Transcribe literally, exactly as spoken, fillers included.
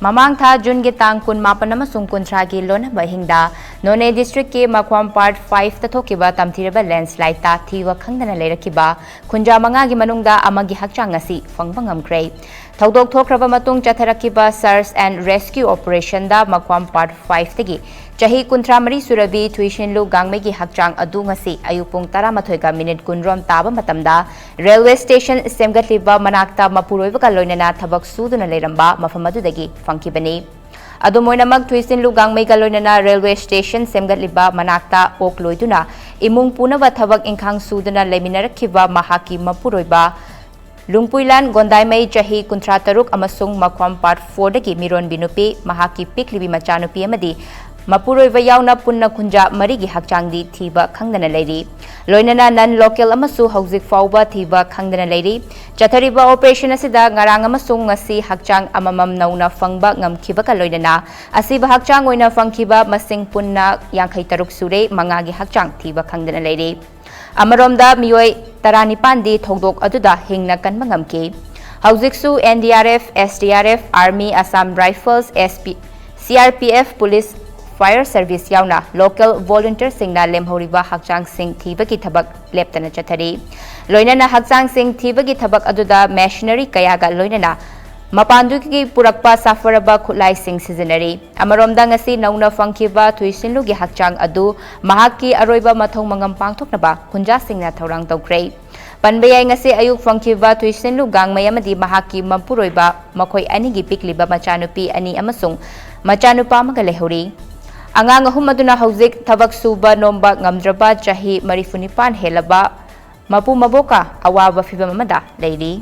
ꯃꯃꯥꯡ ꯊꯥ ꯖꯨꯟꯒꯤ ꯇꯥꯡ ꯀꯨꯟꯃꯥꯄꯟ ꯑꯃꯁꯨꯡ ꯀꯨꯟꯊ꯭ꯔꯥꯒꯤ ꯂꯣꯟꯅꯕ ꯑꯍꯤꯡꯗ ꯅꯣꯅꯦ ꯗꯤꯁꯇ꯭ꯔꯤꯛꯀꯤ ꯃꯈ꯭ꯋꯥꯝ ꯄꯥꯔꯠ ꯐꯥꯏꯚꯇ ꯊꯣꯛꯈꯤꯕ ꯇꯝꯊꯤꯔꯕ ꯂꯦꯟꯁꯂꯥꯏꯗꯇ ꯊꯤꯕ ꯈꯪꯗꯅ ꯂꯩꯔꯛꯈꯤꯕ ꯀꯨꯟꯊ꯭ꯔꯥ ꯃꯉꯥꯒꯤ ꯃꯅꯨꯡꯗ ꯑꯃꯒꯤ ꯍꯛꯆꯥꯡ ꯉꯁꯤ ꯐꯪꯕ ꯉꯝꯈ꯭ꯔꯦ꯫ ꯊꯧꯗꯣꯛ ꯊꯣꯛꯈ꯭ꯔꯕ ꯃꯇꯨꯡ ꯆꯠꯊꯔꯛꯈꯤꯕ search and rescue operationꯗ ꯃꯈ꯭ꯋꯥꯝ ꯄꯥꯔꯠ ꯐꯥꯏꯚꯇꯒꯤ ꯆꯍꯤ ꯀꯨꯟꯊ꯭ꯔꯥ ꯃꯔꯤ ꯁꯨꯔꯕꯤ ꯊꯨꯏꯁꯤꯟꯂꯨ ꯒꯥꯡꯃꯩꯒꯤ ꯍꯛꯆꯥꯡ ꯑꯗꯨ ꯉꯁꯤ ꯑꯌꯨꯛ ꯄꯨꯡ ꯇꯔꯥꯃꯥꯊꯣꯏꯒ ꯃꯤꯅꯤꯠ ꯀꯨꯟꯔꯣꯝ ꯇꯥꯕ ꯃꯇꯝꯗ ꯔꯦꯜꯋꯦ ꯁ꯭ꯇꯦꯁꯟ ꯁꯦꯝꯒꯠꯂꯤꯕ ꯃꯅꯥꯛꯇ ꯃꯄꯨꯔꯣꯏꯕꯒ ꯂꯣꯏꯅꯅ ꯊꯕꯛ ꯁꯨꯗꯨꯅ ꯂꯩꯔꯝꯕ ꯃꯐꯝ ꯑꯗꯨꯗꯒꯤ ꯐꯪꯈꯤꯕꯅꯤ꯫ ꯑꯗꯨꯝ ꯑꯣꯏꯅꯃꯛ, ꯊꯨꯏꯁꯤꯟꯂꯨ ꯒꯥꯡꯃꯩꯒ ꯂꯣꯏꯅꯅ ꯔꯦꯜꯋꯦ ꯁ꯭ꯇꯦꯁꯟ ꯁꯦꯝꯒꯠꯂꯤꯕ ꯃꯅꯥꯛꯇ ꯑꯣꯛ ꯂꯣꯏꯗꯨꯅ ꯏꯃꯨꯡ ꯄꯨꯅꯕ ꯊꯕꯛ ꯏꯪꯈꯥꯡ ꯁꯨꯗꯨꯅ ꯂꯩꯃꯤꯟꯅꯔꯛꯈꯤꯕ ꯃꯍꯥꯛꯀꯤ ꯃꯄꯨꯔꯣꯏꯕ ꯂꯨꯡꯄꯨꯏꯂꯥꯟ ꯒꯣꯟꯗꯥꯏꯃꯩ, ꯆꯍꯤ ꯀꯨꯟꯊ꯭ꯔꯥ ꯇꯔꯨꯛ, ꯑꯃꯁꯨꯡ ꯃꯈ꯭ꯋꯥꯝ ꯄꯥꯔꯠ ꯐꯣꯔꯗꯒꯤ ꯃꯤꯔꯣꯟꯕꯤ ꯅꯨꯄꯤ, ꯃꯍꯥꯛꯀꯤ ꯄꯤꯛꯂꯤꯕꯤ ꯃꯆꯥꯅꯨꯄꯤ ꯑꯃꯗꯤ ꯃꯄꯨꯔꯣꯏꯕ ꯌꯥꯎꯅ ꯄꯨꯟꯅ ꯀꯨꯟꯖꯥ ꯃꯔꯤꯒꯤ ꯍꯛꯆꯥꯡꯗꯤ ꯊꯤꯕ ꯈꯪꯗꯅ ꯂꯩꯔꯤ꯫ ꯂꯣꯏꯅꯅ ꯅꯟ ꯂꯣꯀꯦꯜ ꯑꯃꯁꯨ ꯍꯧꯖꯤꯛ ꯐꯥꯎꯕ ꯊꯤꯕ ꯈꯪꯗꯅ ꯂꯩꯔꯤ꯫ ꯆꯠꯊꯔꯤꯕ ꯑꯣꯄꯔꯦꯁꯟ ꯑꯁꯤꯗ ꯉꯔꯥꯡ ꯑꯃꯁꯨꯡ ꯉꯁꯤ ꯍꯛꯆꯥꯡ ꯑꯃꯃꯝ ꯅꯧꯅ ꯐꯪꯕ ꯉꯝꯈꯤꯕꯒ ꯂꯣꯏꯅꯅ ꯑꯁꯤꯕ ꯍꯛꯆꯥꯡ ꯑꯣꯏꯅ ꯐꯪꯈꯤꯕ ꯃꯁꯤꯡ ꯄꯨꯟꯅ ꯌꯥꯡꯈꯩ ꯇꯔꯨꯛ ꯁꯨꯔꯦ, ꯃꯉꯥꯒꯤ ꯍꯛꯆꯥꯡ ꯊꯤꯕ ꯈꯪꯗꯅ ꯂꯩꯔꯤ꯫ ꯑꯃꯔꯣꯝꯗ, ꯃꯤꯑꯣꯏ ꯇꯔꯥꯅꯤꯄꯥꯟꯗꯤ ꯊꯧꯗꯣꯛ ꯑꯗꯨꯗ ꯍꯤꯡꯅ ꯀꯟꯕ ꯉꯝꯈꯤ꯫ ꯍꯧꯖꯤꯛꯁꯨ NDRF, SDRF, Army, Assam Rifles, SP, CRPF, Police, Fire Service ꯌꯥꯎꯅ ꯂꯣꯀꯦꯜ ꯚꯣꯂꯨꯟꯇꯤꯌꯔꯁꯤꯡꯅ ꯂꯦꯝꯍꯧꯔꯤꯕ ꯍꯛꯆꯥꯡꯁꯤꯡ ꯊꯤꯕꯒꯤ ꯊꯕꯛ ꯂꯦꯞꯇꯅ ꯆꯠꯊꯔꯤ꯫ ꯂꯣꯏꯅꯅ ꯍꯛꯆꯥꯡꯁꯤꯡ ꯊꯤꯕꯒꯤ ꯊꯕꯛ ꯑꯗꯨꯗ ꯃꯦꯁꯤꯅꯔꯤ ꯀꯌꯥꯒ ꯂꯣꯏꯅꯅ ꯃꯄꯥꯟꯗꯒꯤ ꯄꯨꯔꯛꯄ ꯁꯥꯐꯔꯕ ꯈꯨꯠꯂꯥꯏꯁꯤꯡ ꯁꯤꯖꯤꯟꯅꯔꯤ꯫ ꯑꯃꯔꯣꯝꯗ, ꯉꯁꯤ ꯅꯧꯅ ꯐꯪꯈꯤꯕ ꯊꯨꯏꯁꯤꯟꯂꯨꯒꯤ ꯍꯛꯆꯥꯡ ꯑꯗꯨ ꯃꯍꯥꯛꯀꯤ ꯑꯔꯣꯏꯕ ꯃꯊꯧ ꯃꯉꯝ ꯄꯥꯡꯊꯣꯛꯅꯕ ꯈꯨꯟꯖꯥꯁꯤꯡꯅ ꯊꯧꯔꯥꯡ ꯇꯧꯈ꯭ꯔꯦ꯫ ꯄꯟꯕ ꯌꯥꯏ, ꯉꯁꯤ ꯑꯌꯨꯛ ꯐꯪꯈꯤꯕ ꯊꯨꯏꯁꯤꯟꯂꯨ ꯒꯥꯡꯃꯩ ꯑꯃꯗꯤ ꯃꯍꯥꯛꯀꯤ ꯃꯄꯨꯔꯣꯏꯕ, ꯃꯈꯣꯏ ꯑꯅꯤꯒꯤ ꯄꯤꯛꯂꯤꯕ ꯃꯆꯥꯅꯨꯄꯤ ꯑꯅꯤ ꯑꯃꯁꯨꯡ ꯃꯆꯥꯅꯨꯄꯥ ꯑꯃꯒ ꯂꯩꯍꯧꯔꯤ꯫ ꯑꯉꯥꯡ ꯑꯍꯨꯝ ꯑꯗꯨꯅ ꯍꯧꯖꯤꯛ ꯊꯕꯛ ꯁꯨꯕ ꯅꯣꯝꯕ ꯉꯝꯗ꯭ꯔꯕ ꯆꯍꯤ ꯃꯔꯤꯐꯨ ꯅꯤꯄꯥꯟ ꯍꯦꯜꯂꯕ ꯃꯄꯨ ꯃꯕꯣꯛꯀ ꯑꯋꯥꯕ ꯐꯤꯚꯝ ꯑꯃꯗ ꯂꯩꯔꯤ꯫